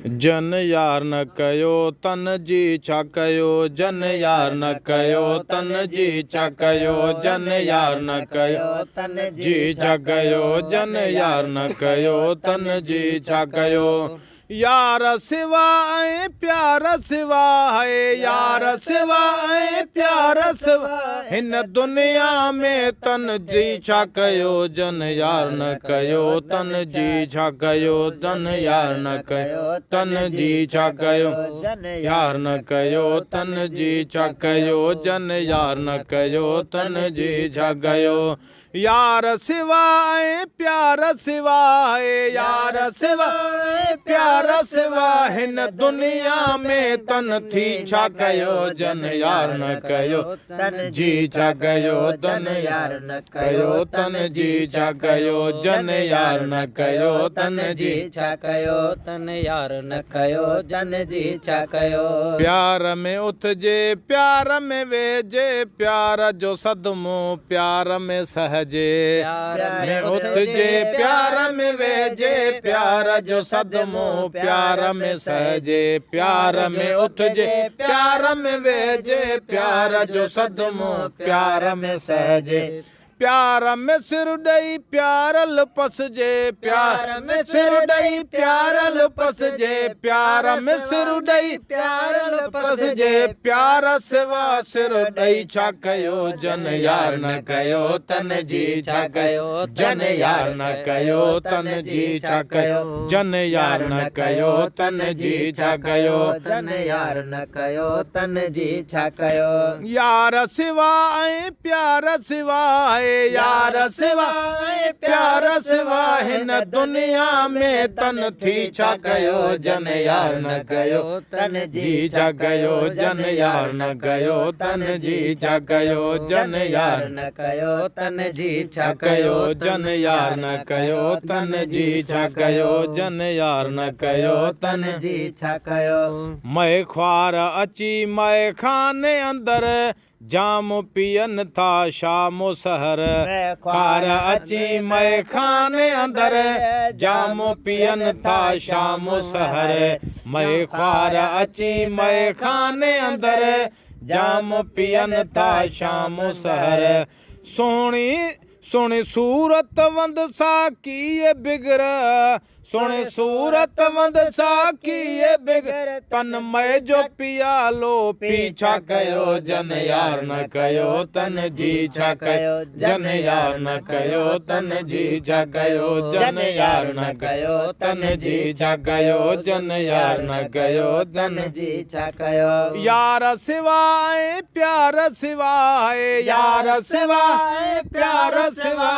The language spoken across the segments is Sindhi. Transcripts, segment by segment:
جن يار نه ڪيو تن جي ڇا ڪيو، جن يار نه ڪيو تن جي ڇا ڪيو، جن يار نه ڪيو تن جي ڇا ڪيو، جن يار نه ڪيو تن جي ڇا ڪيو. يار سوا ۽ پيار سوا هي، يار سوا ۽ پيار سوا هن دنيا ۾ تن جي ڇا ڪيو، جن يار نه ڪيو تن جي ڇا ڪيو، تن يار نه ڪيو تن جي ڇا ڪيو، يار نه ڪيو تن جي ڇا ڪيو، جن يار نه ڪيو تن جي ڇا ڪيو. يار سوا ۽ پيار سوا هي، يار سوا ۽ پيار سوا هن دنيا ۾ تن ٿي ڇا ڪيو، جن يار نه ڪيو تن جي ڇا ڪيو، تن يار نه ڪيو تن جي ڇا ڪيو، جن يار نه ڪيو تن جي ڇا ڪيو، تن يار نه ڪيو جن جي ڇا ڪيو. پيار ۾ اٿجي پيار ۾ ويهجي، پيار جو صدمو پيار ۾ سهجي. پيار ۾ اٿجي پيار ۾ ويهجي، پيار جو صدمو پيار ۾ سهجي. پيار ۾ اٿجي پيار ۾ ويهجي، پيار جو صدمو پيار ۾ سهجي. پيار ۾ سر ڏئي پيارل پسجي، پيار ۾ سر ڏئي پيارل پسجي، پيار ۾ سر ڏئي پيارل پسجي. پيار سوا سر ڏئي ڇا ڪيو، جن يار نه ڪيو تن جي ڇا ڪيو، جن يار نه ڪيو تن جي ڇا ڪيو، جن يار نه ڪيو تن جي ڇا ڪيو، جن يار نه ڪيو تن جي ڇا ڪيو. يار سوا ۽ پيار سوا هي، يار سوا ۽ پيار سوا هن دنيا ۾ تن ٿي ڇا ڪيو، جن يار نه ڪيو تن جي ڇا ڪيو، جن يار نه ڪيو تن جي ڇا ڪيو، جن يار نه ڪيو تن جي ڇا ڪيو، جن يار نه ڪيو تن جي ڇا ڪيو، جن يار نه ڪيو تن جي ڇا ڪيو. مئي خوار اچي مئي خاني اندر، جام پيئن ٿا شام و سحر. خوار خوار اچي مئي خاني اندر، جام پيئن ٿا شام و سحر. مئي خوار اچي مئي خاني اندر، جام پيئن ٿا شام و سحر. سهڻي سهڻي صورت وند ساقيء بگر، سهڻي صورت وند ساقيء بگر، تن مئي جو پيالو پي ڇا ڪيو، جن يار نه ڪيو تن جي ڇا ڪيو، جن يار نه ڪيو تن جي ڇا ڪيو، جن يار نه ڪيو تن جي ڇا ڪيو، جن يار نه ڪيو تن جي ڇا ڪيو. يار سوا ۽ پيار سوا هي، يار سوا ۽ پيار سوا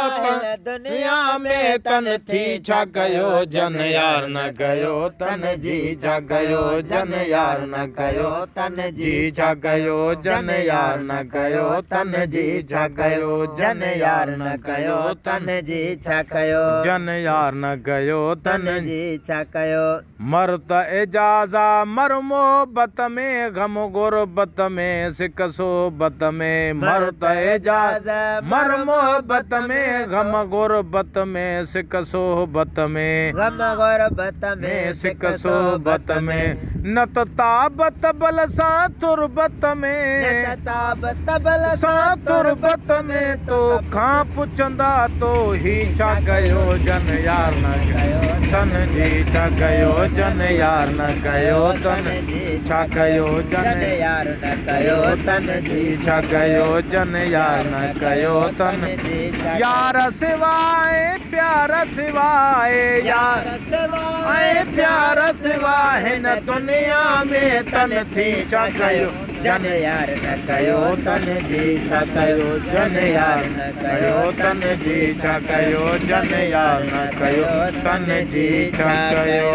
دنيا ۾ تن ٿي ڇا ڪيو، جن يار نه ڪيو تن جي ڇا ڪيو، جن يار نه ڪيو تن جي ڇا ڪيو، جن يار نه ڪيو تن جي ڇا ڪيو، جن يار نه ڪيو تن جي ڇا ڪيو، جن يار نه ڪيو تن جي ڇا ڪيو. مر ته اجازا مر محبت ۾، غم غربت ۾ سڪ صحبت ۾. مر ته اجاز مر محبت ۾، غم غربت ۾ سڪ صحبت ۾، غم غربت ۾ سڪ صحبت ۾. نه ته تاب تبل سان تربت ۾، تاب تبل سان تربت ۾، تو کان پڇندا تو هي ڇا ڪيو، جن يار نه ڪيو تن جي ڇا ڪيو، جن يار نه ڪيو تن ڇا ڪيو، جن يار نه ڪيو تن جي ڇا ڪيو، جن يار نه ڪيو تن. يار سوا ۽ پيار سوا يار ۽ پيار سوا هن دنيا ۾ تن ٿي ڇا ڪيو، جن يار نه ڪيو تن جي ڇا ڪيو، جن يار نه ڪيو تن جي ڇا ڪيو، جن يار نه ڪيو تن جي ڇا ڪيو.